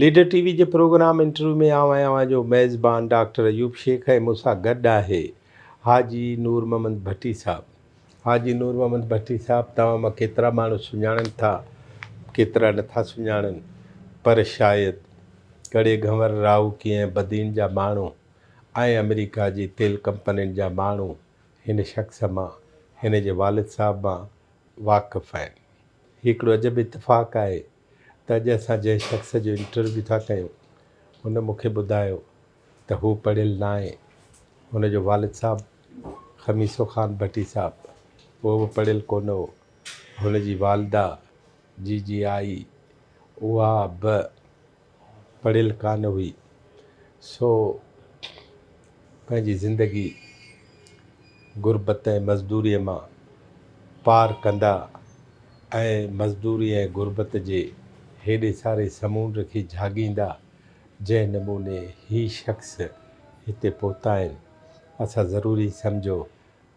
Leader ٽي V جي programme interview ۾ آئون آهيان اوهان جو ميزبان ڊاڪٽر ايوب شيخ ۽ مون سان گڏ آهي حاجي نور محمد ڀٽي صاحب. حاجي نور محمد ڀٽي صاحب توهان مان ڪيترا ماڻهو سڃاڻن ٿا ڪيترا نٿا سڃاڻن پر شايد ڪڙي گهنور راهوڪي ۽ بدين جا ماڻهو ۽ آمريڪا جي تيل ڪمپنين جا ماڻهو هن شخص مان هن جي والد صاحب مان واقف آهن. هي هڪڙو عجب اتفاق آهي ته اڄ اسان جنهن شخص جو انٽرويو ٿا ڪيون هن مون کي ٻڌايو ته هو پڙهيل ناهي. هن جو والد صاحب خميسو خان ڀٽي صاحب اهو به پڙهيل ڪونه هو. هن جي والده جي جي آئي اها به پڙهيل ڪانه هئي. سو پنهنجي زندگي غربت ۽ مزدوريء مان پار ڪندا ۽ مزدوري ۽ غربت جي هيڏي ساري سمونڊ کي جهاڳيندا جنهن نموني هي شخص هتي پهتا آهن، اسان ضروري سمجهيو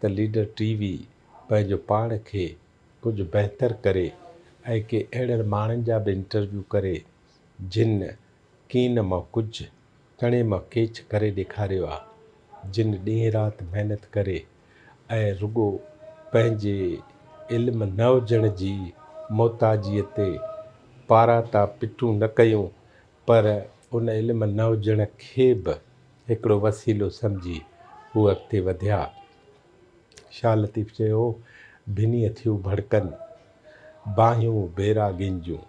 ته ليڊر ٽي وي پنهنجو پاڻ کي ڪجهه بهتر ڪري ۽ ڪي اهڙن ماڻهن جا به انٽرويو ڪري جن ڪين مان ڪجهه، ڪڻي مان ڪيچ ڪري ڏيکاريو آ، جن ڏينهن رات محنت ڪري ۽ رڳو پنهنجي علم نه هجڻ جي محتاجيء تي پاراتا پٽون نه ڪيون پر ان علم نه هجڻ کي به هڪڙو وسيلو سمجهي هو اڳتي وڌيا. شاهه لطيف چيو، ڀنيء ٿيون ڀڙڪن، باهيون بيراڳين جون.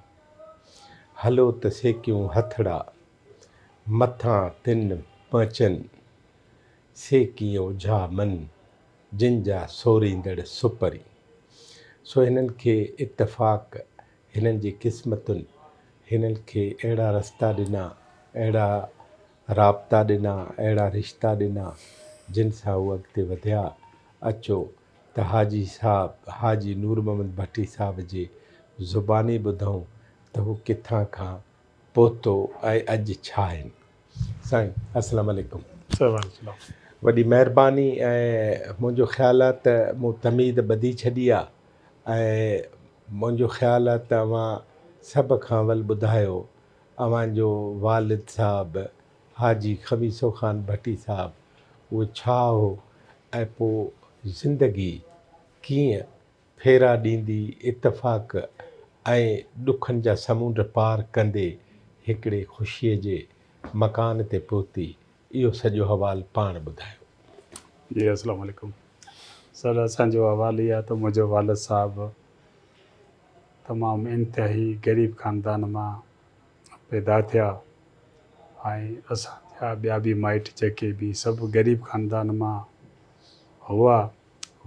هلو ته سيڪيون هٿڙا، مٿان تن پهچن. سي ڪيئن اجها من، جن جا سوريندڙ سپرين. سو هنن کي اتفاق، هنن جي قسمتن هنن کي اهڙا رستا ڏنا، اهڙا رابطا ڏنا، اهڙا رشتا ڏنا، جن سان هو اڳتي وڌيا. اچو ته حاجي صاحب، حاجي نور محمد ڀٽي صاحب جي زباني ٻڌون ته هو ڪٿان کان پهتو ۽ اڄ ڇا آهن. سائين السلام عليڪم. وعليڪم السلام. وڏي مهرباني ۽ منهنجو خيال آ ته مون تمهيد ٻڌي ڇڏي آ ۽ منهنجو خيال آ ته اوهان سڀ کان اول ٻڌايو اوهان جو والد صاحب حاجي خميسو خان ڀٽي صاحب اهو ڇا هو ۽ پوء زندگي ڪيئن ڦيرا ڏيندي اتفاق ۽ ڏکن جا سمونڊ پار ڪندي هڪڙي خوشيء جي مڪان تي پهتي اهو سڄو حوال پاڻ ٻڌايو. جي السلام عليڪم سر اسان جو حوال اهي آهي ته منهنجو والد صاحب تمام انتهائي غريب خاندان مان پيدا ٿيا ۽ اسان جا ٻيا به مائٽ جيڪي به سڀ غريب خاندان مان هئا.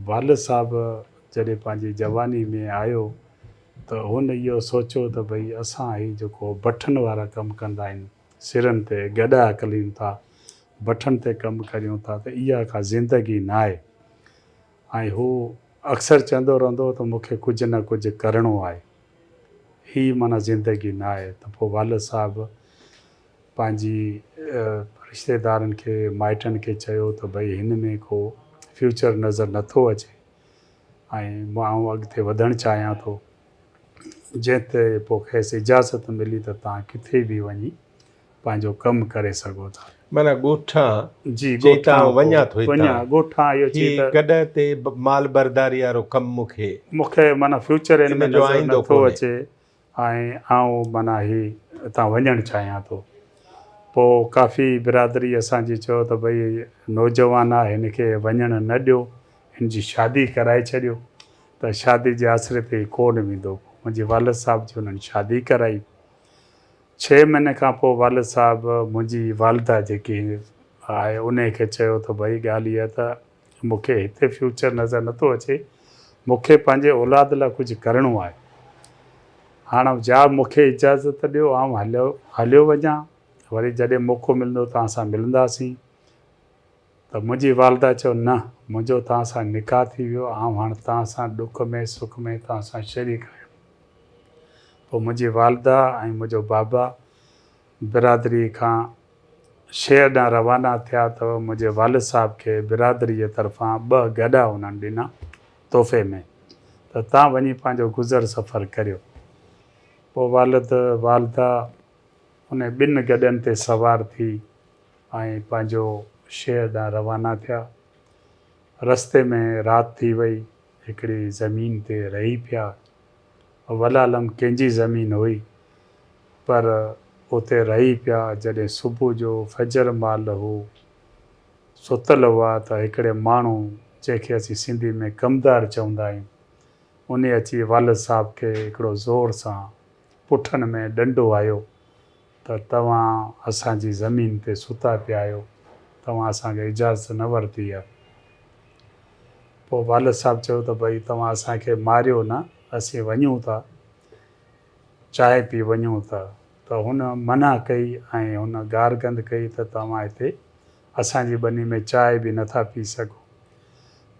والد صاحب جڏهن پنهنجي جواني ۾ آيو ته هن اهو سوچيو ته ڀئي اسان هي جيڪو بٺن وارا ڪم ڪندا آهن، سرن تي گڏا هڪليون ٿا، بٺن تي ڪم ڪريون ٿا ته اها ڪا زندگي ناهي. ۽ هو اڪثر چوندو رهندو هو ته مون کي ڪجهه نه ڪجهه ڪرڻو آهي. هي معنيٰ زندگي نه آهي ته پوء والد صاحب پنهنجي رشتيدارن کي مائٽن کي چيو ته ڀئي هن ۾ ڪو فيوچر نظر نه ٿو اچي ۽ آئون اڳتي وڌڻ چاهيان ٿو. جنهن تي پوء کيس اجازت ملي ته توهان ڪٿي به وڃي پنهنجو ڪم ڪري سگهو ٿا. معنيٰ ڳوٺان جي چئي ته ڳوٺان آئون وڃان ٿو وڃان هتان. ڳوٺان اهو چئي هي ته. گڏهه تي مال برداري وارو ڪم مون کي. مون کي معنيٰ فيوچر هن ان ۾ جو نظر آئيندو نٿو ڪونهي. اچي ۽ آئون معنيٰ هي هتان وڃڻ چاهيان ٿو. پوء ڪافي برادري اسان جي چيو ته ڀئي نوجوان آهي هن کي وڃڻ نه ڏيو هن جي شادي ڪرائي ڇڏيو ته شادي جي آسري تي هي ڪونه ويندو. پوء منهنجي والد صاحب جي انهن شادي ڪرائي. ڇهه مهيني کان پوء والد صاحب منهنجي والده جيڪي آهي انهي کي چيو ته ڀئي ڳالهه اها ته مون کي هتي فيوچر نظر نٿو اچي مون کي پنهنجي اولاد لاء ڪجهه ڪرڻو آهي هاڻ جا مون کي اجازت ڏيو آئون هليو هليو وڃان وري جڏهن موقعو ملندو توهان سان ملنداسين ته منهنجي والده چيو نه منهنجو توهان سان نڪاح ٿي ويو آئون هاڻ توهان سان ڏک ۾ سک ۾ توهان سان شريڪ آهيان. پوء منهنجي والده ۽ منهنجو بابا برادري کان شهر ڏانهن روانا ٿيا ته منهنجي والد صاحب کي برادري جي طرفان ٻه گڏا انهن ڏنا تحفي ۾ ته تان وڃي پنهنجو گذر سفر ڪريو. پوء والد والده انهي ٻن گڏهن تي سوار ٿي ۽ پنهنجو شهر ڏانهن روانا ٿيا. رستي ۾ رات ٿي وئي، هڪڙي زمين تي رهي پيا. ولعلم ڪنهن جي زمين هئي، پر اتي رهي پيا. جڏهن صبح جو فجر مهل هو ستل هئا ته هڪڙي ماڻهو، جنهن کي اسين سنڌي ۾ ڪمدار چوندا آهيون، انهي اچي والد صاحب کي هڪڙو زور سان پٺن ۾ ڏنڊو آيو ته توهان اسان جي زمين تي ستا پيا آهيو، توهان اسان کان اجازت نه ورتي آهي. پوء والد صاحب چيو ته ڀئي توهان اسان کي ماريو نه، اسين وڃون ٿا، چانهه پي وڃون ٿا. ته هن منع ڪئي ۽ هن گارگند ڪئي ته توهان هتي اسان جي ٻني ۾ چانهه به نه ٿا پي سگهو.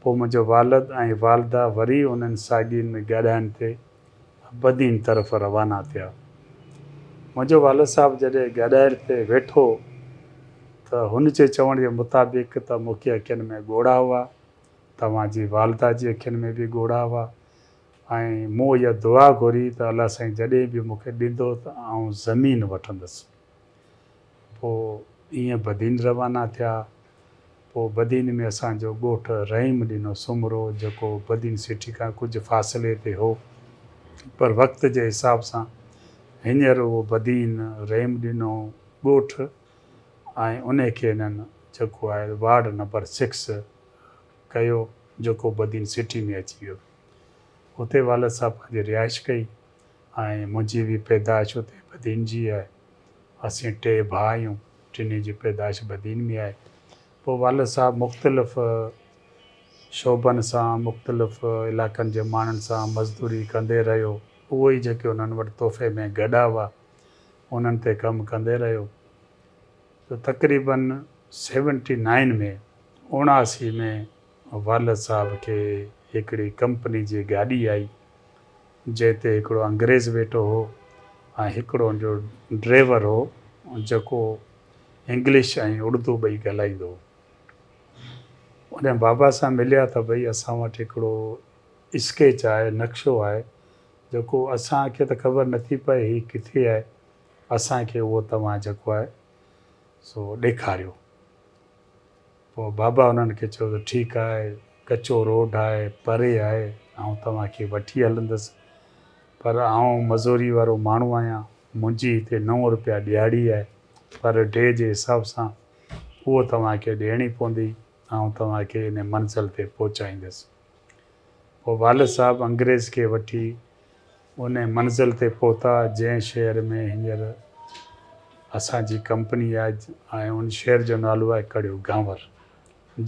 پوء منهنجو والد ۽ والده وري انهن ساڳين گڏهن تي بدين طرف روانا ٿيا. منهنجو والد صاحب جڏهن گڏهن تي ويٺو ته هن جي چوڻ جي مطابق ته مون کي اکين ۾ ڳوڙها هئا، توهان جي والده جي اکين ۾ به ڳوڙها هئا ۽ مون اها دعا گهري ته الله سائين جڏهن به مون کي ڏيندو ته آئون زمين وٺندس. پوء ائين بدين روانا ٿيا. پوء بدين ۾ اسان جو ڳوٺ رحيم ڏنو سومرو جيڪو بدين سٽي کان ڪجهه فاصلي تي هو پر وقت جي حساب سان هينئر اهو بدين رحيم ڏنو ڳوٺ ۽ انهي کي هنن جيڪو آهي وارڊ نمبر سڪس ڪيو جيڪو بدين سٽي ۾ اچي ويو. اتي والد صاحب پنهنجي رهائش ڪئي ۽ منهنجي به پيدائش اتي بدين جي آهي. اسين ٽي ڀاء آهيون، ٽنهي جي پيدائش بدين ۾ آهي. پوء والد صاحب مختلف شعبن سان، مختلف علائقن جي ماڻهن سان مزدوري ڪندي رهيو. اهو ئي جيڪي انهن وٽ تحفي ۾ گڏا هئا، انهن تي ڪم ڪندي رهيو. ته تقريباً سيونٽي نائين ۾، 79 ۾، والد صاحب کي هڪڙي ڪمپني جي گاڏي آئي. جنهن تي هڪڙو انگريز ويٺو هو ۽ هڪڙو ان جو ڊرائيور هو جيڪو انگلش ۽ اڙدو ٻئي ڳالهائيندو هو. ان بابا سان مليا ته ڀئي اسان وٽ هڪڙو اسڪيچ آهي، نقشو آهي، جيڪو اسان کي ته خبر نٿي پئي هي ڪٿي آهي، اسان کي اهو توهان جيڪو آهي سو ڏيکاريو. پوء بابا انهن کي چيو ته ٺيڪ آهي، ڪچو روڊ آهي، پري آهي، آئون توهان کي وٺي هلندس، پر آئون مزوري وارو ماڻهو آهيان، منهنجي هتي نو روپيا ڏهاڙي آهي، پر ڊي جي حساب سان اهو توهان کي ڏيڻي پوندي، آئون توهان کي ان منزل تي پهچائيندس. پوء والد صاحب انگريز کي وٺي ان منزل تي پهتا، جنهن شهر ۾ هينئر اسان جي ڪمپني آهي ۽ ان شهر جو نالو آهي ڪڙيو گانور،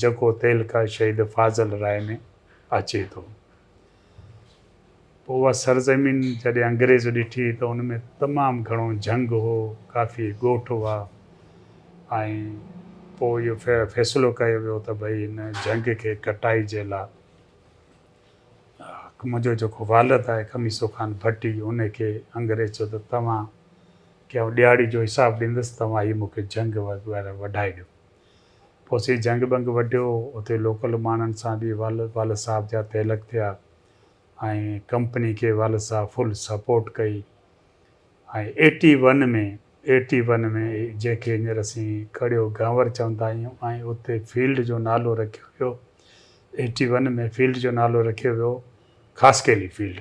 جيڪو تعلقه شهيد فاضل راء ۾ اچي ٿو. پوء اها سرزمين جڏهن انگريز ڏٺي ته ان ۾ تمام گهڻو جهنگ هو، ڪافي ڳوٺ هئا ۽ پوء اهو فيصلو ڪيو ويو ته ڀئي هن جهنگ کي ڪٽائي جي لاء منهنجو جيڪو والد آهي خميسو خان ڀٽي ان کي انگريز چيو ته توهان کي آئون ڏهاڙي جو حساب ڏيندس توهان هي مون کي جهنگ وغيره وڍائي ڏيو. پوء اسين جهنگ ٻنگ وڍيو اتي لوڪل ماڻهن سان به والد والد صاحب جا تعلق ٿيا ۽ ڪمپني کي والد صاحب فل سپورٽ ڪئي ۽ ايٽي ون ۾ ايٽي ون ۾ جنهن کي هينئر اسين ڪڙيو گانور چوندا آهيون ۽ اتي فيلڊ جو نالو رکيو ويو ايٽي ون ۾ فيلڊ جو نالو رکيو ويو خاصخيلي فيلڊ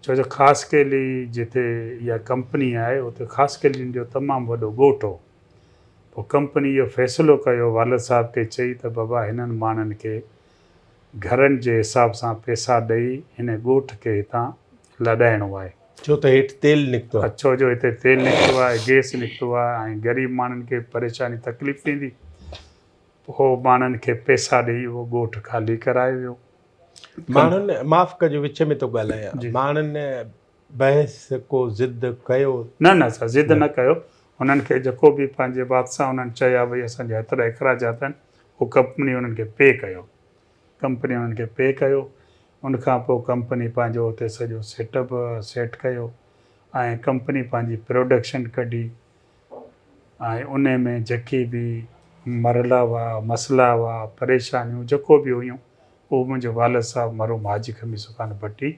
ڇو جو خاصخيلي جتي اها ڪمپني آهي اتي خاصخيلين جو تمام وڏو ڳوٺ هو پوء ڪمپني اهو فيصلو ڪيو والد صاحب کي چئي ته بابا هنن ماڻهن کي گهرن جي حساب سان پئسا ڏئي هن ڳوٺ کي هتان لڏائڻو آهي. ڇو ته هيٺ تيل نڪتو آهي. ڇو جو هتي تيل نڪتو آهي، گئس نڪتو آهي ۽ غريب ماڻهن کي پريشاني تڪليف ٿيندي. پوء ماڻهن کي پئسا ڏئي اهو ڳوٺ خالي ڪرايو ويو. ماڻهن، معاف ڪجو وچ ۾ ٿو ڳالهايان، ماڻهن بحث ڪو ضد ڪيو؟ نه نه سر ضد نه ڪيو انهن کي جيڪو به پنهنجي وات سان انهن چيا ڀئي اسان جا ايترا اخراجات آهن اهو ڪمپني انهن کي پي ڪيو ڪمپني انهن کي پي ڪيو ان کان پوء ڪمپني پنهنجو اتي سڄو سيٽ اپ سيٽ ڪيو ۽ ڪمپني پنهنجي پروڊڪشن ڪڍي ۽ ان ۾ جيڪي به مرحلا هئا مسئلا هئا پريشانيون جيڪو به هيون اهو منهنجو والد صاحب مرحوم حاجي خميسو خان ڀٽي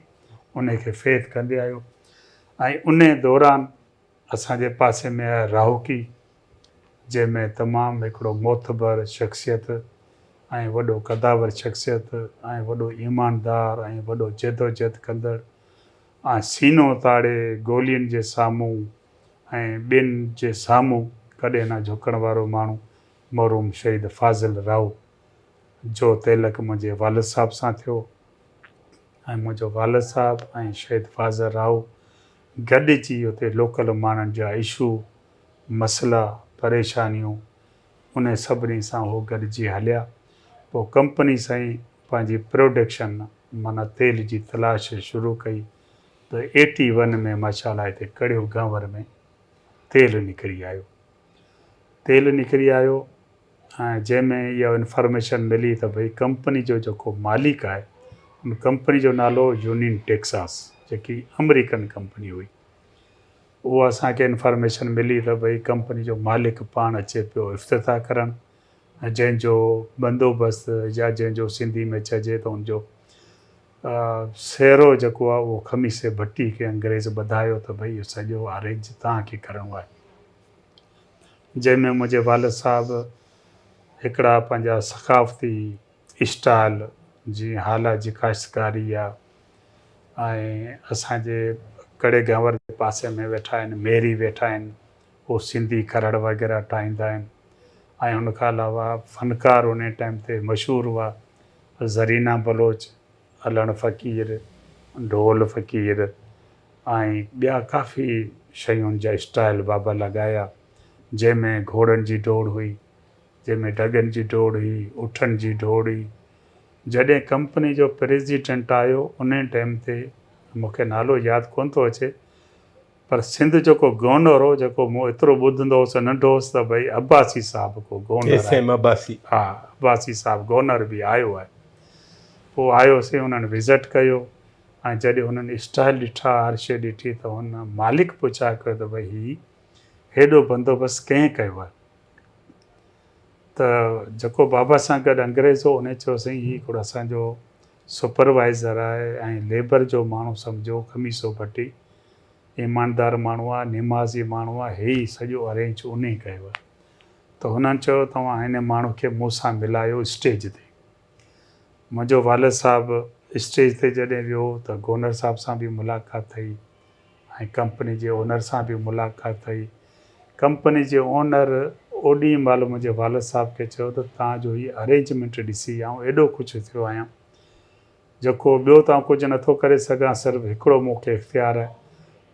انهي کي فيس ڪندي آيو ۽ انهي دوران اسان جي پاسي ۾ آهي راهوڪي جنهن ۾ تمام هڪڙو معتبر شخصيت ۽ وڏو قداور شخصيت ۽ وڏو ايماندار ۽ وڏو جدوجهد ڪندڙ ۽ سينو تاڙي گولين جي سامهون ۽ ٻين جي سامهون ڪڏهن نه جهڪڻ وارو ماڻهو مرحوم شهيد فاضل راهو جو تعلق منهنجي والد صاحب سان ٿيو ۽ منهنجو والد صاحب ۽ شهيد فاضل راهو گڏجي اتي لوڪل ماڻهن جا اشو، مسئلا، پريشانيون انهي سڀني سان هو گڏجي هليا. پوء ڪمپني سائين پنهنجي پروڊڪشن معنيٰ تيل جي تلاش شروع ڪئي ته ايٽي ون ۾ ماشاء الله هتي ڪڙيو گهنور ۾ تيل نڪري آيو. تيل نڪري آيو ۽ جنهن ۾ اها انفارميشن ملي ته ڀئي ڪمپني جو جيڪو مالڪ آهي ان ڪمپني جو نالو يونين ٽيڪساس جيڪي آمريڪن ڪمپني هئي اها اسان کي انفارميشن ملي ته ڀئي ڪمپني جو مالڪ پاڻ اچي پيو افتتاح ڪرڻ ۽ جنهن جو بندوبست يا جنهن جو سنڌي ۾ چئجي ته ان جو سهرو جيڪو آهي اهو خميسي ڀٽي کي انگريز ٻڌايو ته ڀئي اهو سڄو ارينج توهان کي ڪرڻو آهي. جنهن ۾ منهنجي والد صاحب هڪڙا پنهنجا ثقافتي اسٽائل جيئن هالا جي ڪاشتڪاري آ ۽ اسان جي ڪڙي گهنور جي پاسي ۾ ويٺا آهن ميري ويٺا آهن هو سنڌي کرڙ وغيره ٺاهيندا آهن ۽ ان کان علاوه فنڪار انهي ٽائيم تي مشهور هئا زرينا بلوچ، علڻ فقير، ڍول فقير ۽ ٻيا ڪافي شين جا اسٽائل بابا لڳايا، جنهن ۾ گهوڙن جي ڊوڙ هئي، جنهن ۾ ڍڳن جي ڊوڙ هئي، اٺن جي ڊوڙ هئي. جڏهن ڪمپني جو پريزيڊنٽ آيو انهي ٽائيم تي مون کي نالو ياد ڪونه ٿو اچي پر سنڌ جو ڪو گورنر هو جيڪو مون ايترو ٻڌندو هوس ننڍو هوس ته ڀئي عباسي صاحب ڪو گورنر ايس ايم عباسي. ها عباسي صاحب گورنر به آيو آهي. پوء آيو سين انهن وزٽ ڪيو ۽ جڏهن هنن اسٽائل ڏٺا هر شيء ڏٺي ته هن مالڪ پڇا ڪيو ته ڀئي هي هيڏو بندوبست ڪنهن ڪيو آهي؟ ته جيڪو بابا سان گڏ انگريز هو انهي چيو سائين هي هڪڙو اسان جو سپروائيزر آهي ۽ ليبر جو ماڻهو سمجهو خميسو ڀٽي ايماندار ماڻهو آهي نمازي ماڻهو آهي هي سڄو ارينج انهي ڪيو آهي ته هنن چيو توهان هن ماڻهو کي مون سان ملايو اسٽيج تي منهنجو والد صاحب اسٽيج تي جڏهن ويو ته گورنر صاحب سان به ملاقات ٿي ۽ ڪمپني جي اونر سان به ملاقات ٿي. ڪمپني جي اونر اوڏي مهل منهنجي والد صاحب کي چيو ته توهان جو هي ارينجمينٽ ڏسي آئون ايڏو خوش ٿيو آهيان جيڪو ٻيو ته آئون ڪجهه نٿو ڪري سگهان صرف هڪڙو مون کي اختيار آهي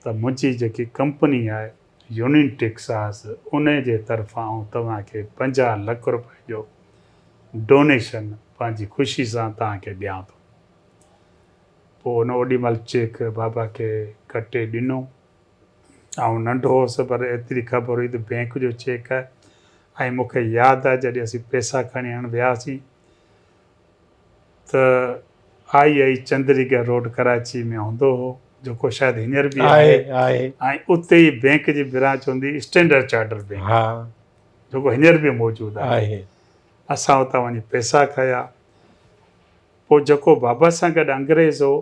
ته منهنجي جيڪي ڪمپني آهي يونين ٽيڪساس انهي جي طرفان آئون توهان کي 50 لک روپين جو ڊونيشن پنهنجي خوشي سان توهان کي ڏيان ٿو. پوء ان اوڏي مهل چيڪ بابا کي ڪٽي ڏنو. آئون ننڍو هوس پر ايتري خبر هئي ته بئنڪ جو چيڪ آهي ۽ مون کي ياد آهي جڏهن اسين پئسا کڻي هڻ وياسين ته آئي آئي چندريگر روڊ ڪراچي ۾ هوندو هو جيڪو شايد هينئر به آهي ۽ اتي ئي بئنڪ جي برانچ هوندي هئي اسٽينڊرڊ چارٽر بئنڪ جيڪو هينئر به موجود آهي. اسان اتان وڃي پئسا کنيا. پوء جيڪو بابا سان گڏ انگريز هو،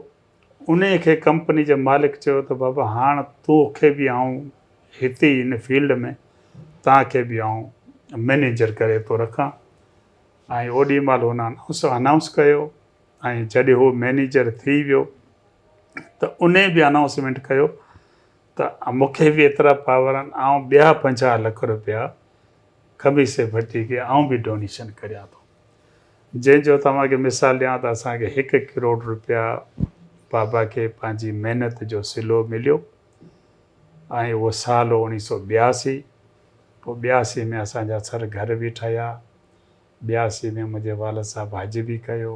انهيء کي ڪمپني جي مالڪ چيو ته بابا هاڻ تو کي به آئون هتي ئي هن فيلڊ ۾ توهان کي به آئون مئنيجر ڪري ٿو رکان ۽ اوڏي مهل هن انائونس ڪيو ۽ جڏهن هو مئنيجر ٿي ويو ته انهيء به انائونسمينٽ ڪيو ته مون کي به ايترا پاور آهن آئون ٻيا 50 لک روپيا خميسي ڀٽي کي آئون به ڊونيشن ڪريان ٿو. جنهن جو توهان کي مثال ڏيان ته اسان کي هڪ ڪروڙ روپيا بابا کي پنهنجي محنت جو صلو مليو ۽ اهو سال هو اوڻيهه سو ٻياسي پوء ٻياسي ۾ اسان جا سر گهر به ٺهيا ٻياسي ۾ منهنجي والد صاحب حج به ڪيو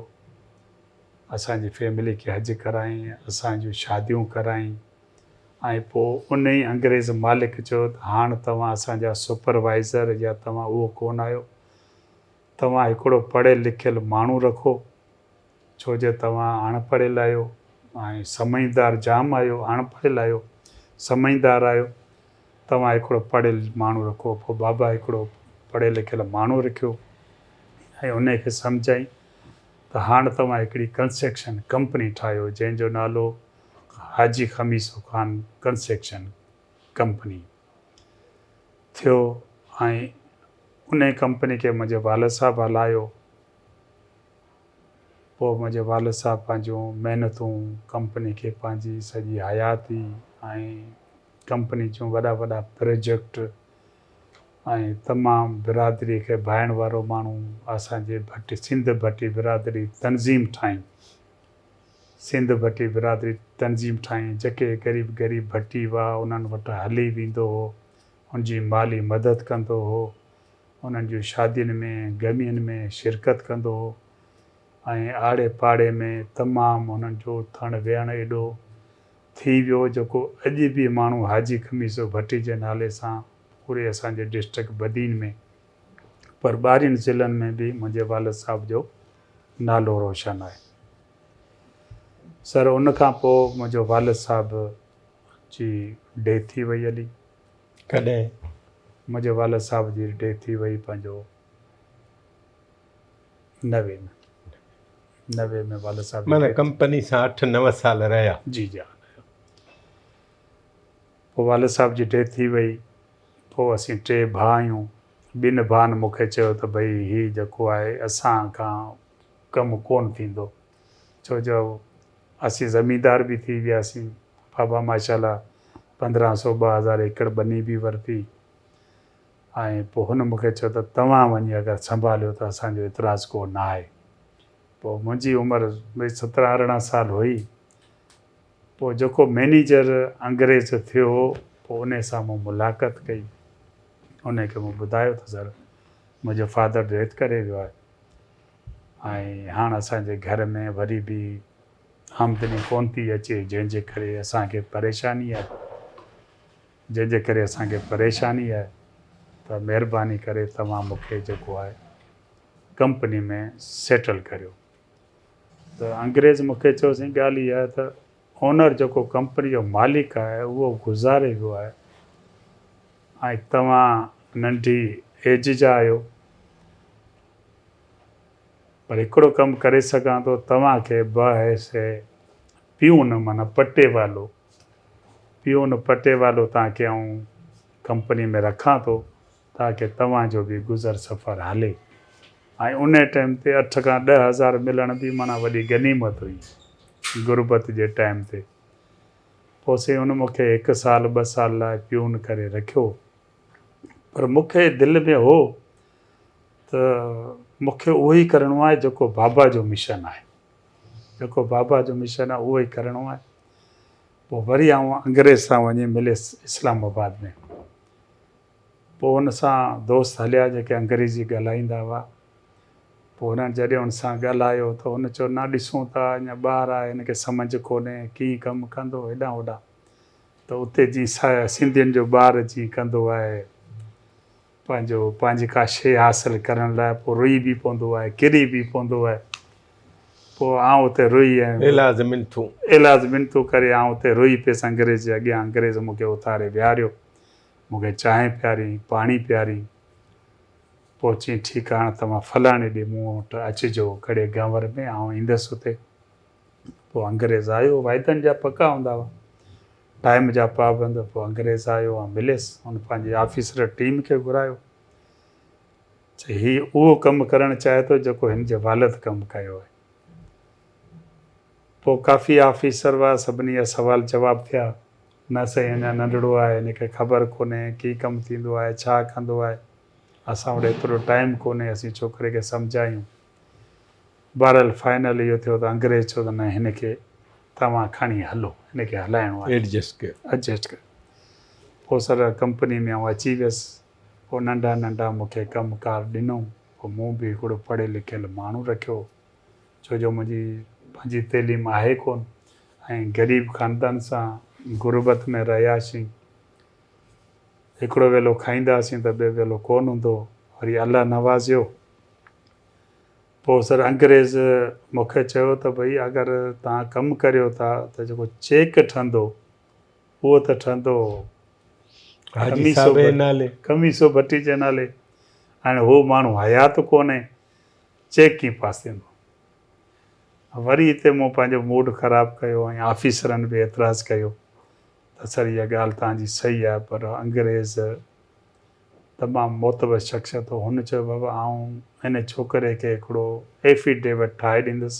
اسان جي فيملي کي حج ڪرائين اسان جون شاديون ڪرائين ۽ پوء انهي انگريز مالڪ چيو ته هاڻ توهان اسان جا سپروائيزر يا توهان اهو ڪونه آهيو توهان هڪڙو پڙهيل لکيل ماڻهو رکو، ڇو جو توهان اڻ پڙهيل آهيو ۽ سمجهدار جام آهيو، اڻ پڙهيل آهيو، سمجهدار آهيو، توهان هڪڙو پڙهيل ماڻهو رکو. پوء بابا هڪڙو پڙهيل لکيل ماڻهو رکيو ۽ انهي کي سمجهائين ته هاڻ توهان هڪڙي ڪنسٽرڪشن ڪمپني ٺاهيو، جنهن جو نالو حاجي خميسو خان ڪنسٽرڪشن ڪمپني. ٿيو ۽ انهي ڪمپني کي منهنجي والد صاحب هلايو. پوء منهنجي والد صاحب پنهنجون محنتون ڪمپني کي پنهنجي سڄي حياتي ۽ ڪمپني جون وڏا وڏا پروجيڪٽ ۽ تمام برادري کي ڀائڻ وارو ماڻهو اسان جي ڀٽي سنڌ ڀٽي برادري تنظيم ٺاهين سنڌ ڀٽي برادري تنظيم ٺاهين جيڪي غريب غريب ڀٽي هئا انهن وٽ هلي ويندو هو ان جي مالي مدد ڪندو هو انهن جون شادين ۾ غمين ۾ شرڪت ڪندو هو ۽ آڙي پاڙي ۾ تمام انهن جو اٿڻ ويهڻ ايڏو ٿي ويو جيڪو اڄ به ماڻهو حاجي خميسو ڀٽي جي نالي سان پوري اسان جي ڊسٽرڪٽ بدين ۾ پر ٻاهرين ضلعن ۾ به منهنجي والد صاحب جو نالو روشن آهي. سر ان کان پوء منهنجو والد صاحب جي ڊيٿ ٿي وئي هلي. ڪڏهن؟ منهنجي والد صاحب جي ڊيٿ ٿي وئي پنهنجو 90 ۾، 90 ۾ والد صاحب جي معنيٰ ڪمپني سان اٺ نو سال رهيا. جي جي ها رهيا. پوء والد صاحب جي ڊيٿ ٿي وئي. پوء اسين ٽي ڀاء آهيون. ٻن ڀائن مون کي چيو ته ڀئي هي جيڪو آهي اسان کان ڪم ڪونه ٿيندو ڇو جو اسين زميندار به ٿي وياسين. بابا ماشاء الله 1500 2000 ايڪڙ ٻني به ورتي ۽ پوء هن مون کي چيو ته توهان وڃي اگر سنڀاليو ته اسان جو اعتراض ڪو نه آهي. پوء منهنجي عمر به 17 18 سال هئي. پوء جيڪو مئنيجر انگريز ٿيو هو پوء انهي سان مون ملاقت ڪئي. انهي کي مون ٻڌايو ته سر منهنجو فادر ڊيٿ ڪري ويو آهي ۽ هاڻ اسان جي گهر ۾ وري به آمدني ڪونه ٿي اچي جنهن جي ڪري اسان کي پريشاني آهي جنهن جي ڪري اسان کي پريشاني آهي ته مهرباني ڪري توهان مون کي جيڪو آهي ڪمپني ۾ سيٽل ڪريو ته انگريز مون کي چيو سائين ڳالهه اها آهي ته اونر جيڪو ڪمپني جو مالڪ آهي اهو گذاري ويو آهي ۽ توهان ننڍي ايج جا آهيو پر هڪڙو ڪم ڪري سگهان ٿو، توهان کي بحيث پيون معنيٰ پٽيوالو، پيون پٽيوالو توهان کي آئون ڪمپني ۾ رکان ٿو تاڪه توهان جو به گذر سفر هلي ۽ انهي ٽائيم تي اٺ کان 10,000 ملڻ به معنيٰ وڏي غنيمت هئي غربت جي ٽائيم تي. پوء سائين ان مون کي هڪ سال ٻه سال لاء پيون ڪري رکيو پر مون کي دل ۾ هو ته مون کي اهو ئي ڪرڻو آهي جيڪو بابا جو مشن آهي. جيڪو بابا جو مشن آهي اهو ئي ڪرڻو آهي. پوء وري آئون انگريز سان وڃي مليس اسلام آباد ۾. پوء ان سان دوست هليا جيڪي انگريزي ڳالهائيندا هئا. پوء هنن جڏهن ان سان ڳالهايو ته هن چيو نه ڏسون ٿا اڃا ٻار آهي هن کي سمجهه ڪونهي ڪيئن ڪم ڪندو هيڏانهن هوڏانهن ته اتي جيئن سنڌين جو ٻار جيئن ڪندو آهي پنهنجو پنهنجي ڪا شيء حاصل ڪرڻ لاء پوء روئي به پوندو آهي، ڪري به پوندو آهي. پوء آئون اتي روئي ۽. ايلاز منٿون. ايلاز منٿون ڪري آئون اتي روئي پيس انگريز جي اڳيان. انگريز مون کي اٿاري ويهاريو. مون کي چانهه پيارين، پاڻي پيارين. پوء چيائين ٺيڪ آهي هاڻ توهان فلاڻي ڏينهن مون وٽ اچجو ڪڙي گنور ۾ آئون ايندس اتي. پوء انگريز آيو، واعدن جا پڪا هوندا هئا، ٽائيم جا پابند، پوء انگريز آيو ۽ مليس، هن پنهنجي آفيسر ٽيم کي گهرايو، چي هي اهو ڪم ڪرڻ چاهي ٿو جيڪو هن جي والد ڪم ڪيو آهي. پوء ڪافي آفيسر هئا، سڀني جا سوال جواب ٿيا، نه سائين اڃا ننڍڙو آهي، هن کي خبر ڪونهي ڪي ڪم ٿيندو آهي، ڇا ڪندو آهي، اسان وٽ ايترو ٽائيم ڪونهي اسين ڇوڪري کي سمجهايون. بهرحال فائنل اهو ٿيو ته انگريز چيو ته نه هن کي توهان کڻي هلو هن کي هلائڻو آهي. ايڊجسٽ ڪيو. ايڊجسٽ ڪيو. پوء سر ڪمپني ۾ آئون اچي ويس. پوء ننڍا ننڍا مون کي ڪم ڪار ڏنو. پوء مون به هڪڙو پڙهيل لکيل ماڻهو رکيو ڇو جو منهنجي پنهنجي تعليم آهي ڪونه ۽ غريب خاندان سان غربت ۾ رهياسين. هڪڙو ويلو کائينداسين ته ٻيو ويلو ڪونه هوندو. وري الله نوازيو. پوء سر انگريز مون کي چيو ته ڀئي اگر توهان ڪم ڪريو ٿا ته جيڪو چيڪ ٺهندو اهو ته ٺهندو حاجي صاحب جي نالي، خميسو ڀٽي جي نالي، هاڻي هو ماڻهو حيات ڪونهي چيڪ ڪيئن پاس ٿيندو. وري هتي مون پنهنجو موڊ خراب ڪيو ۽ آفيسرن به اعتراض ڪيو ته سر اها ڳالهه توهان جي صحيح آهي پر انگريز تمام معتبر شخصيت هو، هن چيو بابا آئون هن ڇوڪري کي هڪڙو ايفيڊيوٽ ٺاهي ڏيندس،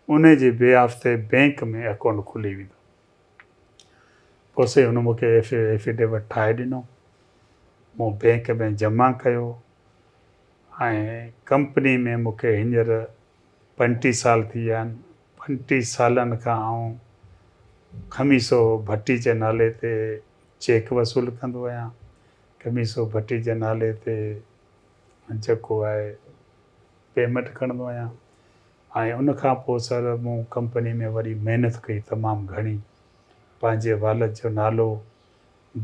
انهي جي بيهاف تي بئنڪ ۾ اڪائونٽ کلي ويندو. پوء سائين هن مون کي ايفيڊيوٽ ٺاهي ڏنو، مون بئنڪ ۾ جمع ڪيو ۽ ڪمپني ۾ مون کي هينئر 35 سال ٿي ويا آهن، 35 سالن کان آئون خميسو ڀٽي جي نالي تي چيڪ وصول ڪندو آهيان، خميسو ڀٽي جي نالي تي جيڪو آهي پيمنٽ کڻندو آهيان ۽ ان کان پوء سر مون ڪمپني ۾ وري محنت ڪئي تمام گهڻي پنهنجي والد جو نالو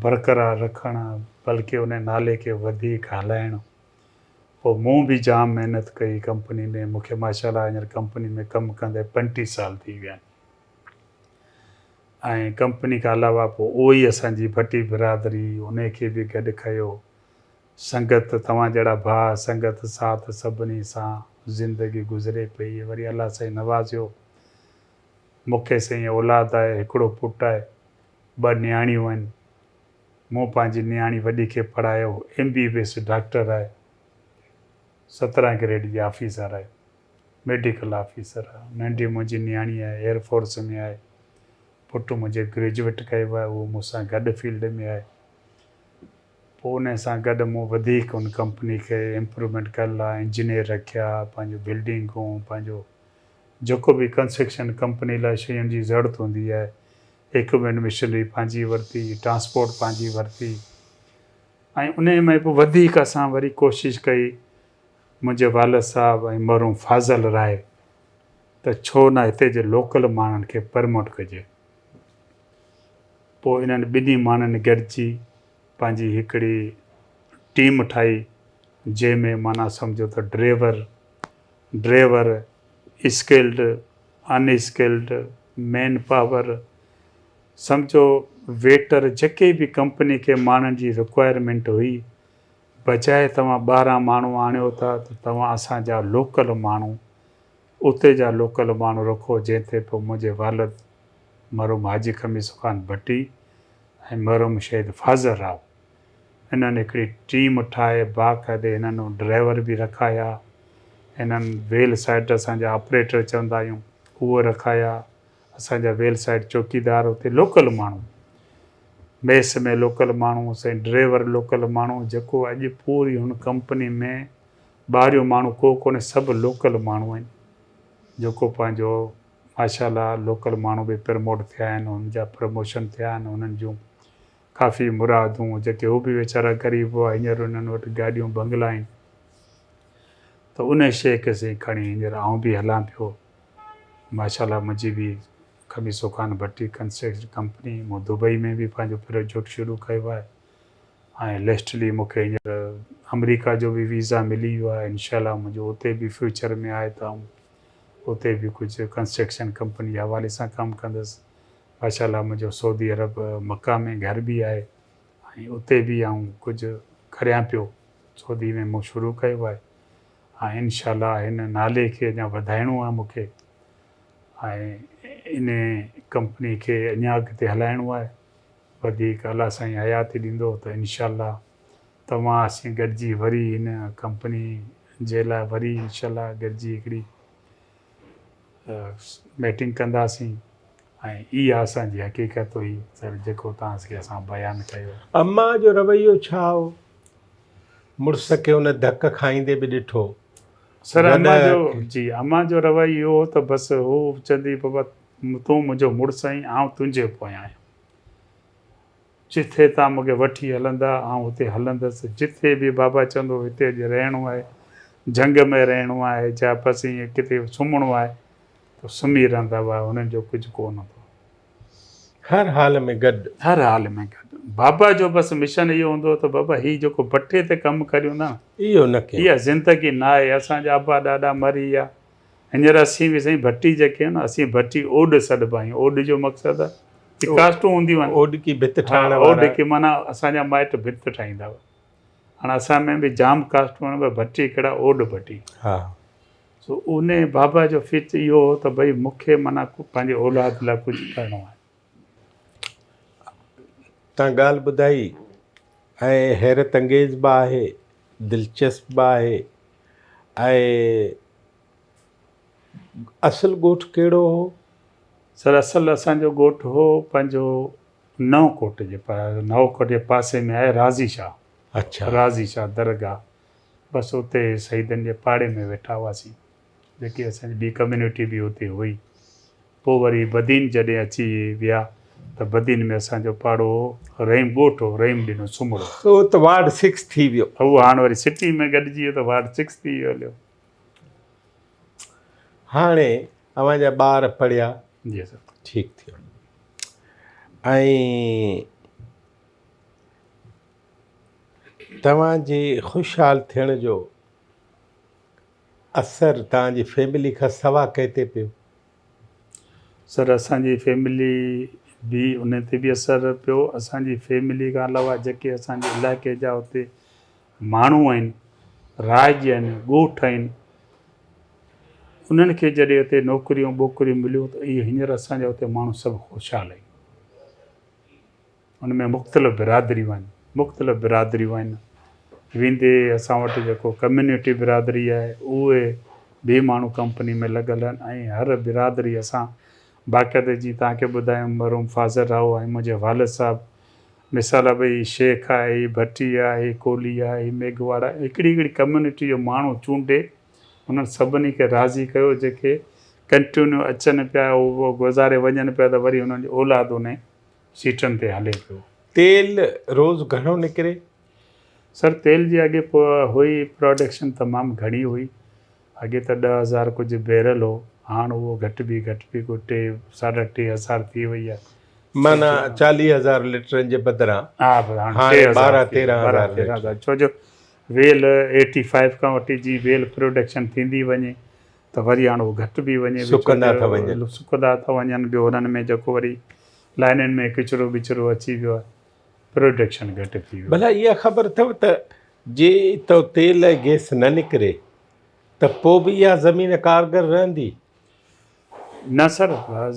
برقرار رکڻ بلڪه ان نالي کي وڌيڪ هلائڻ پوء مون به جام محنت ڪئي ڪمپني ۾ مون کي ماشاء الله هينئر ڪمپني ۾ ڪم ڪندي 35 سال ٿي ويا آهن ۽ ڪمپني کان علاوه پوء اهو ئي اسان جي ڀٽي برادري انهي کي به گڏ کيو سنگت توهان جهڙا ڀاء سنگت ساٿ سڀني سان زندگي گذري پئي وري الله سائين نوازيو مون کي سائين اولاد آهي هڪڙو پٽ آهي ٻه نياڻيون آهن مون پنهنجي نياڻي وڏي کي پڙهايو M B B S doctor آهي 17 گريڊ جي آفيسر آهي ميڊيڪل آفيسر آهي ننڍي منهنجي نياڻي آهي ايئر فورس ۾ آهي پٽ منهنجي گريجوئيٽ ڪيو آهي اهو مون سان گڏ فيلڊ ۾ آهي پوء ان سان گڏ مون وڌيڪ ان ڪمپني کي امپروومينٽ ڪرڻ لاء انجنيئر رکيا پنهنجو بلڊنگون پنهنجو جيڪو به ڪنسٽرڪشن ڪمپني لاء شين جي ضرورت هوندي آهي ايڪوپمينٽ مشنري پنهنجي ورتي ٽرانسپورٽ پنهنجي ورتي ۽ انهي ۾ پوء وڌيڪ اسان وري ڪوشش ڪئي منهنجي والد صاحب ۽ مرحوم فاضل راء ته ڇو نه هتي جي لوڪل ماڻهن کي پرموٽ ڪجي. پوء انهن ٻنهي ماڻهن گڏجي پنهنجي هڪڙي ٽيم ٺاهي جنهن ۾ معنيٰ سمجهو ته driver, driver, skilled, unskilled, man power, سمجهو ويٽر جيڪي به ڪمپني کي ماڻهن جي رڪوائرمينٽ هئي بجاء توهان ٻاهران ماڻهو آڻيو ٿا ته توهان اسان جا لوڪل ماڻهو اتي جا لوڪل ماڻهو رکو جنهن تي پوء منهنجي والد مرحوم حاجي خميسو خان ڀٽي ۽ مرحوم شهيد فاضل راء انهن هڪڙي ٽيم ٺاهي باقاعدي هنن ڊرائيور به رکايا هنن ويل سائيڊ اسان جا آپريٽر چوندا آهيون اهو رکايا اسان جا ويل سائيڊ چوڪيدار اتي لوڪل ماڻهو ميس ۾ لوڪل ماڻهو سائين ڊريور لوڪل ماڻهو جيڪو اڄ پوري هن ڪمپني ۾ ٻاهريون ماڻهو ڪو ڪونهي سڀ لوڪل ماڻهو آهن جيڪو پنهنجو ماشاء الله لوڪل ماڻهو به پرموٽ ٿيا آهن هن جا پرموشن ٿيا آهن انهن جون ڪافي مرادون جيڪي هو به ويچارا غريب هئا هينئر انهن وٽ گاڏيون بنگلا آهن ته ان شيء کي سائين کڻي هينئر آئون به هلان پيو ماشاء الله منهنجي به خميسو خان ڀٽي ڪنسٽرڪشن ڪمپني مون دبئي ۾ به پنهنجو پروجيڪٽ شروع ڪيو آهي ۽ ليسٽلي مون کي هينئر آمريڪا جو به ويزا ملي ويو آهي انشاء الله منهنجو اتي به فيوچر ۾ آهي ته آئون اتي به ڪجهه ڪنسٽرڪشن ڪمپني جي حوالي سان ڪم ڪندس ماشاء الله منهنجو سعودي عرب مڪه ۾ گهر به آهي ۽ اتي به آئون ڪجهه ڪريان پيو سعودي ۾ مون شروع ڪيو آهي ۽ انشاء الله هن نالي کي اڃا وڌائڻو آهي مون کي ۽ ان ڪمپني کي اڃا اڳتي هلائڻو آهي وڌيڪ الله سائين حياتي ڏيندو ته انشاء الله توهان اسين گڏجي وري هن ڪمپني جي لاء وري انشاء الله گڏجي هڪڙي ميٽنگ ڪنداسين ۽ اها اسان جي حقيقت هئي سر جيڪو توهان کي اسان بيان ڪيو. اما جو رويو ڇا هو؟ مڙس کي ان ڌڪ کائيندي به ڏٺو. سر اما جو جي اما جو رويو اهو هو ته بس هو چوندي بابا تون منهنجو مڙس آهين آئون تنهنجي پويان آهيان. جٿي توهان مون کي وٺي هلندا، آئون اتي هلندس. جٿي به بابا چوندو هتي اڄ رهڻو آهي، جهنگ ۾ رهڻو آهي جا بس ائين ڪٿي سمهڻو آهي ته سمهي رهندا هئا، هنن جو ڪجهه ڪو نه هوندو هو. هر حال ۾ گڏ. هر حال ۾ گڏ. بابا جو بس مشن اهو هوندو هو ته بابا هي جيڪو بٺي تي ڪم ڪريون ٿا نه، اهو نه ڪيون. اها زندگي ناهي، اسان جا ابا ڏاڏا مري ويا، هينئر اسين به سائين ڀٽي جيڪي آهيون نه اسين ڀٽي اوڏ سڏبا آهيون اوڏ جو مقصد هي ڪاسٽون هونديون آهن اوڏڪي ڀت ٺاهڻ وارا اوڏڪي معنيٰ اسان جا مائٽ ڀت ٺاهيندا هئا هاڻ اسان ۾ به جام ڪاسٽون آهن پر ڀٽي ڪهڙا اوڏ ڀٽي ها سو ان بابا جو فچ اهو هو ته ڀئي مون کي معنيٰ پنهنجي اولاد لاء ڪجهه ڪرڻو آهي تان ڳالهه ٻڌائي. ۽ حيرت انگيز به آهي، دلچسپ به آهي ۽ اصل ڳوٺ ڪهڙو هو؟ سر اصل اسان جو ڳوٺ هو پنهنجو نئون ڪوٽ جي نئون ڪوٽ جي پاسي ۾ آهي راضي شاهه. اڇا. راضي شاهه درگاهه بس اتي سيدن جي پاڙي ۾ ويٺا هئاسين جيڪي اسان جي ٻي ڪميونٽي به اتي هئي. پوء وري بدين جڏهن اچي ويا ته بدين ۾ اسان جو پاڙو هو رحيم ڳوٺ هو رحيم ڏنو سومرو. اهو ته وارڊ سڪس ٿي ويو. اهو هاڻ وري سٽي ۾ گڏجي ويو ته وارڊ سڪس ٿي ويو هليو. هاڻي اوهان جا ٻار پڙهيا. جي سر. ٺيڪ ٿيو ۽ توهان جي خوشحال ٿيڻ جو اثر توهان جي فيملي کان سوا ڪنهن تي پيو؟ سر اسان جي فيملي به ان تي به اثر پيو اسان جي فيملي کان علاوه جيڪي اسان جي علائقي جا اتي ماڻهو آهن راڄ آهن ڳوٺ آهن انهن کي جڏهن اتي نوڪريون ٻوڪريون مليون ته اهي هينئر اسان جا اتي ماڻهو سڀ خوشحال آهن. ان ۾ مختلف برادريون آهن، مختلف برادريون آهن، ويندي اسان وٽ جيڪو ڪميونٽي برادري آهي اهي به ماڻهو ڪمپني ۾ لڳل آهن ۽ هر برادري اسان باقاعده جيئن توهان کي ٻڌايم مرحوم فاضل راهو ۽ منهنجي والد صاحب مثال آهي ڀئي هي شيخ آهي هي ڀٽي آهي هي ڪولهي آهي هي ميگهواڙ آهي هڪڙي هڪڙي ڪميونٽي جو ماڻهو چونڊي انهن سڀني کي راضي ڪيو جيڪي ڪنٽينيو اچن پيا اهو گذاري وڃن پيا ته وري انهن جو اولاد انهي سيٽن تي هلي پيو. تيل روز گهڻو نڪري؟ سر تيل جي اڳي هئي پراڊڪشن تمام گهڻي هئي اڳي ته 10,000 ڪجهه بيرل هو هاڻ اهو گهٽبي گهٽبي ڪو ٽي ساڍا 3000 ٿي وئي آهي. معنيٰ 40,000 ليٽرن جي بدران ها هاڻي ٻارهن تيرهن هزار ليٽر. ڇو جو ويل ايٽي فائيو کان وٺي جيئن ويل پروڊڪشن ٿيندي وڃي ته وري هاڻ اهو گهٽبي وڃي به ڇو سڪندا ٿا وڃن. جو سڪندا ٿا وڃن ٻيو انهن ۾ جيڪو وري لائنن ۾ ڪچرو ٻچرو اچي ويو آهي پروڊڪشن گهٽ ٿي ويو. ڀلا اها خبر اٿو ته جي اتو تيل ۽ گئس نه نڪري ته پوء به اها زمين ڪارگر رهندي؟ نه سر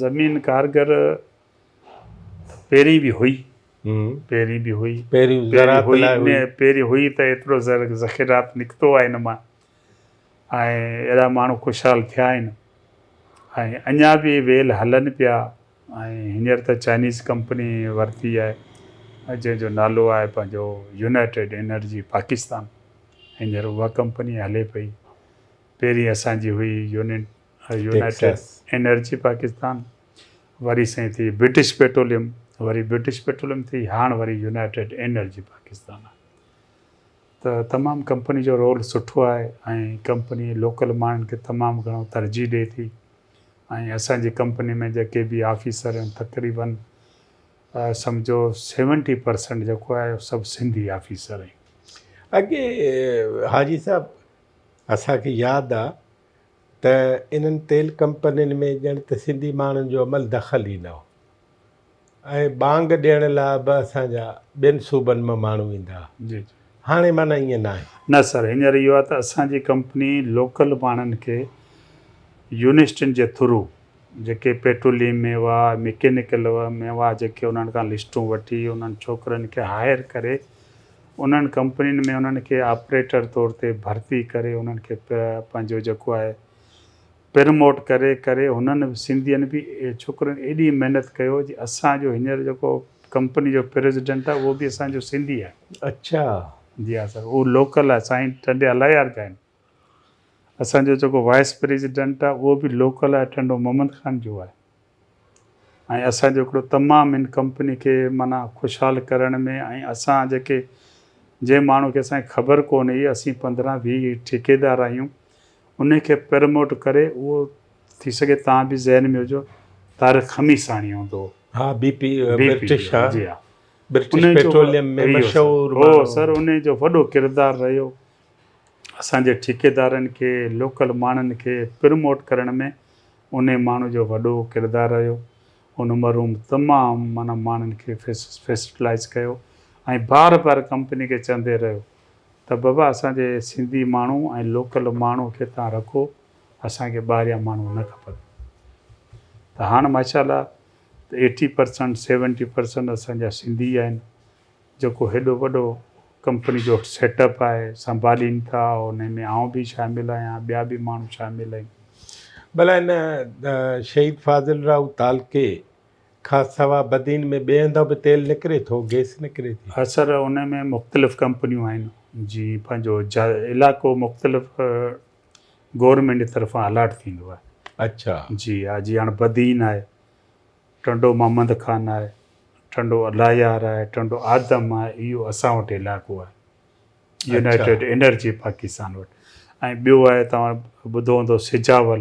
زمين ڪارگر ته پهرين به هئي پهرين به هئي پهرين زراعت لاء هئي پهرين هئي ته ايترو ذخيرات نڪتو آهي ان مان ۽ اهڙا ماڻهو خوشحال ٿيا آهن ۽ اڃا به ويل هلن پيا ۽ هينئر ته چائنيز ڪمپني ورتي آهي جنهن جو نالو آهي پنهنجو يونائيٽيڊ انرجي پاڪستان هينئر اها ڪمپني هلي پئي پهرين اسان جي هئي يونائيٽيڊ انرجي پاڪستان وري سائين ٿي برٽش پيٽروليم وري برٽش پيٽروليم ٿي هاڻ وري يونائيٽيڊ انرجي پاڪستان آهي ته تمام ڪمپني جو رول سٺو آهي ۽ ڪمپني لوڪل ماڻهن کي تمام گهڻو ترجيح ڏئي ٿي ۽ اسان جي ڪمپني ۾ جيڪي به آفيسر آهن تقريبن سمجهو سيونٽي پرسنٽ جيڪو آهي سڀ سنڌي آفيسر آهن. اڳي حاجي صاحب اسان کي ياد آ ته انهن تيل ڪمپنين ۾ ڄڻ ته سنڌي ماڻهن جو عمل دخل ئي نه هو. ۽ ٻانگ ڏيڻ لاء به اسان جا ٻين صوبن مان ماڻهو ايندا ها. جي جي. هاڻي معنيٰ ائين ناهي. نه سر هينئر اهو آهي ته اسان جي ڪمپني لوڪل ماڻهن کي يونيورسٽين جي ٿرو جيڪي پيٽروليم ۾ هئا مڪينيڪل ۾ هئا جيڪي انهن کان لسٽون وٺي انهن ڇوڪرن کي هائر ڪري انهن ڪمپنين ۾ انهن کي آپريٽر طور تي ڀرتي ڪري انهن کي پنهنجو جيڪو آهي پرموٽ ڪري ڪري هنن سنڌين به ڇوڪرن ايڏي محنت ڪيو جي اسان جو هينئر جيڪو ڪمپني جو پريزيڊنٽ آهي اهو به اسان جو سنڌي آهي. اڇا. جي ها سر اهو لوڪل آهي سائين ٽنڊي الهيار جا آهن. اسان جو جيڪو وائيس پريزيڊنٽ آهي اهو به لوڪل آهي ٽنڊو محمد خان جو آهي ۽ اسان جو هڪڙو تمام هن ڪمپني کي معنيٰ خوشحال ڪرڻ ۾ ۽ اسان جيڪي جنهن ماڻهو کي اسان کي خبر ڪونه هئي اسين 15 20 ٺيڪيدار آهيون انهي کي پرموٽ ڪري اهو ٿي سگهي توهان به ذهن ۾ هجو طارق خميساڻي هوندو هو. ها بي پي برٽش ها جي ها برٽش پيٽروليم ۾ مشهور هو سر انهي جو وڏو ڪردار رهيو اسان جي ٺيڪيدارن کي لوڪل ماڻهن کي پرموٽ ڪرڻ ۾ انهي ماڻهو جو وڏو ڪردار رهيو ان مرحوم تمام معنيٰ ماڻهن کي فيسٽلائز ڪيو ۽ بار بار ڪمپني کي چوندي رهيو ته بابا اسان جي سنڌي ماڻهو ۽ لوڪل ماڻهو کي تان رکو اسان کي ٻاهريان ماڻهو نه کپن ته هاڻ ماشاء الله ايٽي پرسنٽ سيونٽي پرسنٽ اسان جا سنڌي آهن جيڪو هيڏو وڏو ڪمپني جو سيٽ اپ آهي سنڀالين ٿا ان ۾ آئون به شامل آهيان ٻيا به ماڻهو شامل آهن. ڀلا هن شهيد فاضل راهو تعلقي کان سوا بدين ۾ ٻئي هنڌان به تيل نڪري ٿو، گئس نڪري ٿي؟ ها سر ان ۾ مختلف ڪمپنيون آهن جي پنهنجو علائقو مختلف گورنمينٽ جي طرفان الاٽ ٿيندو آهي. اڇا. جي ها جي هاڻ بدين آهي ٽنڊو محمد خان آهي، ٽنڊو الله يار آهي، ٽنڊو آدم آهي، اهو اسان وٽ علائقو آهي يونائيٽيڊ انرجي پاڪستان وٽ ۽ ٻيو آهي توهان ٻڌو هوندو سجاول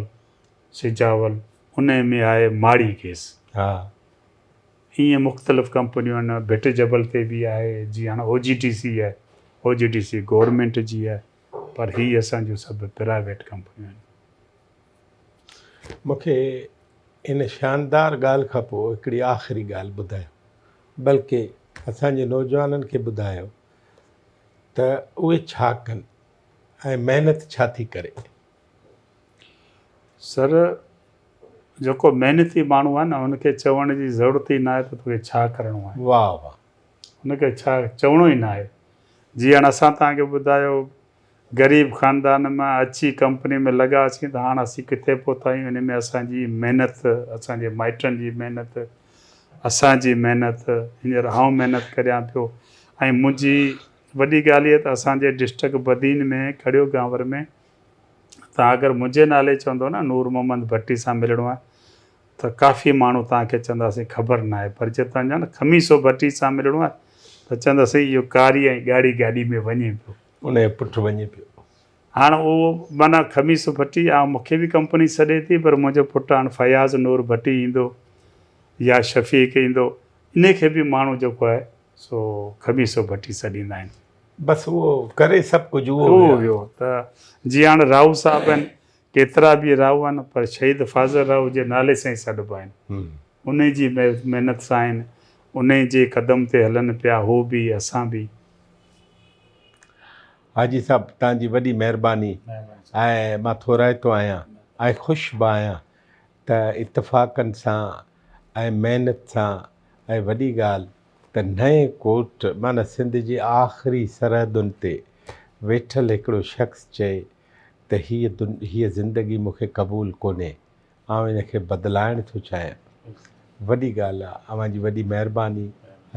سجاول ان ۾ آهي ماڙي گيس. ها. ائين مختلف ڪمپنيون آهن ڀٽ جبل تي به آهي جي هاڻ او جي ڊي سي آهي او جي ڊي سي گورنمينٽ جي آهي پر هي اسان جون سڀ پرائيويٽ ڪمپنيون آهن. مون کي ان شاندار ڳالهه کان پوء هڪڙي آخري ڳالهه ٻڌايو، بلڪه اسان جي نوجوانن کي ٻڌايو ته اهي ڇا ڪن ۽ محنت ڇا ٿي ڪري؟ سر جيڪو محنتي ماڻهو آهي نه ان کي چوڻ جي ضرورت ئي ناهي ته توکي ڇا ڪرڻو آهي. واهه واهه. ان کي ڇا چوڻو ئي ناهي. جي هاڻ اسان توهان کي ٻڌايو غريب خاندان مان اچي ڪمپني ۾ لڳاسين ته هاڻ اسين ڪٿي پهتا آهيون ان ۾ اسان جي محنت اسان جي مائٽن جي محنت اسان جي محنت هينئر آئون محنت ڪريان پيو ۽ منهنجي وڏي ڳالهه هيء ته اسان جي ڊسٽرڪٽ بدين ۾ کڙيو گانور ۾ توهان اگر منهنجي نالي چوندو نه نور محمد ڀٽي سان ملڻو آهي ته ڪافي ماڻهو توهان کي چوندا سائين خبر ناهي پر جي توهان چئو نه خميسو ڀٽي سان ملڻو آهي ته چوندا سائين اهو ڪاري ۽ ڳاڙهي گاڏي ۾ وڃي پيو. ان جي پٺ وڃي پيو. هاڻ اهو معنيٰ خميسو ڀٽي آ مون کي به ڪمپني سڏي ٿي پر منهنجو پٽ هاڻ فياض نور ڀٽي ايندو يا شفيق ايندو انهي کي به ماڻهو جيڪو آهي سو خميسو ڀٽي سڏيندا آهن. بس اهو ڪري سڀ ڪجهه اهو اهو ويو ته جي هاڻ راهو صاحب آهن ڪيترا به راهو آهن پر شهيد فاضل راهو جي نالي سان ئي سڏبا آهن. انهي جي محنت سان آهن انهي جي قدم تي هلن پيا هو به اسان به. حاجي صاحب توهان جي وڏي مهرباني ۽ مان ٿورائتو آهيان ۽ خوش به آهيان ته اتفاقن سان ۽ محنت سان ۽ وڏي ڳالهه ته نئين ڪوٽ معنيٰ سنڌ جي آخري سرحدن تي ويٺل هڪڙو شخص چئي ته هيء هيء زندگي مون کي قبول ڪونهي آئون ان کي بدلائڻ ٿو چاهيان. وڏي ڳالهه آ. اوهان جي وڏي مهرباني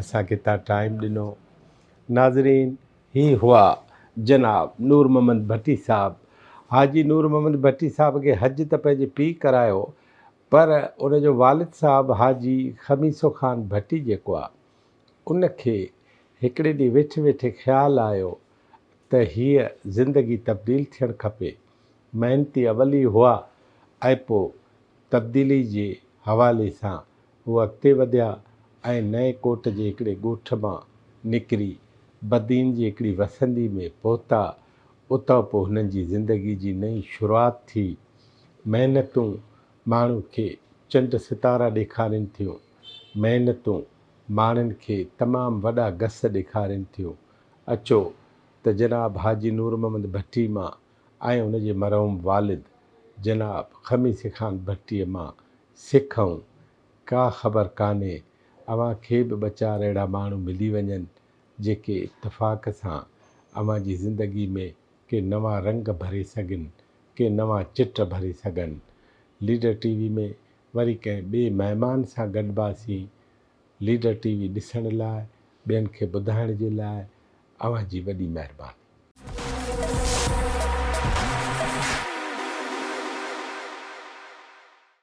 اسان کي تان ٽائيم ڏنو. ناظرين هي هئا جناب نور محمد ڀٽي صاحب. حاجي نور محمد ڀٽي صاحب کي حج ته پنهنجي پيء ڪرايو پر ان جو والد صاحب حاجي خميسو خان ڀٽي جيڪو آ ان کي هڪڙي ڏينهن ويٺي ويٺي خيال آيو ته هيء زندگي تبديل ٿيڻ کپي. محنتي اول ئي هئا ۽ پوء تبديلي جي حوالي سان هو اڳتي وڌيا ۽ نئين ڪوٽ جي هڪڙي ڳوٺ مان نڪري بدين جي هڪڙي وسندي ۾ پهتا. اتان پوء هنن جي زندگي جي نئين شروعات ٿي. محنتون ماڻهو کي چنڊ ستارا ڏيکارين ٿيون. محنتون ماڻهن کي تمام وڏا گس ڏيکارين ٿيون. اچو ته جناب حاجي نور محمد ڀٽي مان ۽ ان جي مرحوم والد جناب خميسي خان ڀٽيء مان سکئون. ڪا خبر ڪانهي اوهان کي به ٻه چار اهڙا ماڻهو ملي وڃن جيڪي اتفاق سان اوهان جي زندگي ۾ ڪي نوان رنگ ڀري سگهن، ڪي نوان چٽ ڀري سگهن. ليڊر ٽي وي ۾ وري ڪنهن ٻئي مهمان سان گڏباسين. ليڊر ٽي وي ڏسڻ لاء ٻين کي ٻڌائڻ جي لاء اوهان جي وڏي مهرباني.